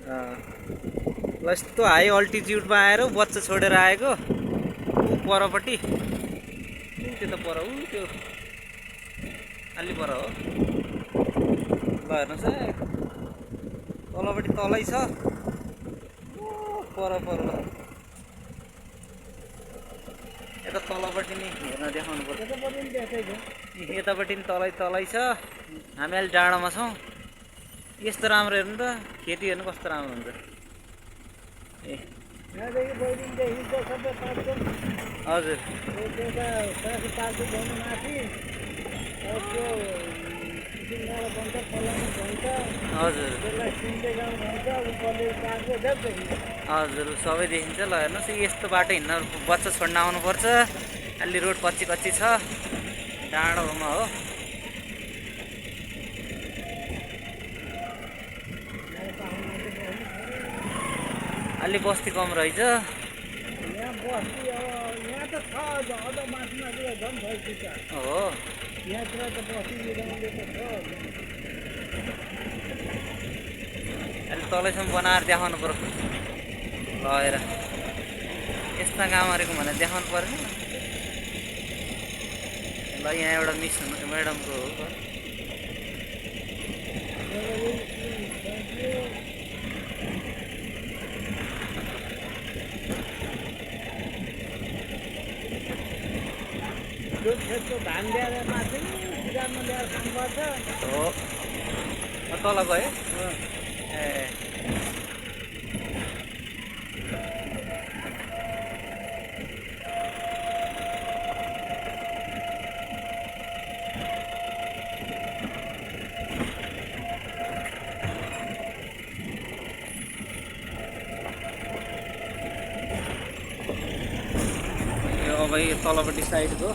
ल यस्तो हाई अल्टिच्युडमा आएर बच्चा छोडेर आएको परपट्टि त्यो त पर त्यो अलि पर हो। ल हेर्नुहोस् है तलपट्टि तलै छ पर ल यता तलपट्टि नि हेर्न देखाउनु पर्छ। यतापट्टि नि तलै छ। हामी अहिले डाँडामा छौँ। यस्तो राम्रो हेर्नु त खेती हेर्नु कस्तो राम्रो हुन्छ। ए हजुर हजुर सबै देखिन्छ। ल हेर्नुहोस् यस्तो बाटो हिँड्न बच्चा छोड्न आउनुपर्छ। अलि रोड कच्ची छ डाँडोमा हो। अलि बस्ती कम रहेछ। हो अलि तलैसम्म बनाएर देखाउनु पर्यो। लगेर यस्ता कामहरूको भनेर देखाउनु पर्यो। ल यहाँ एउटा मिस हुनु म्याडमको हो। धान ल्याएर माथि किरानमा ल्याएर खानुपर्छ हो। तल गयो ए अब यो तलपट्टि साइडको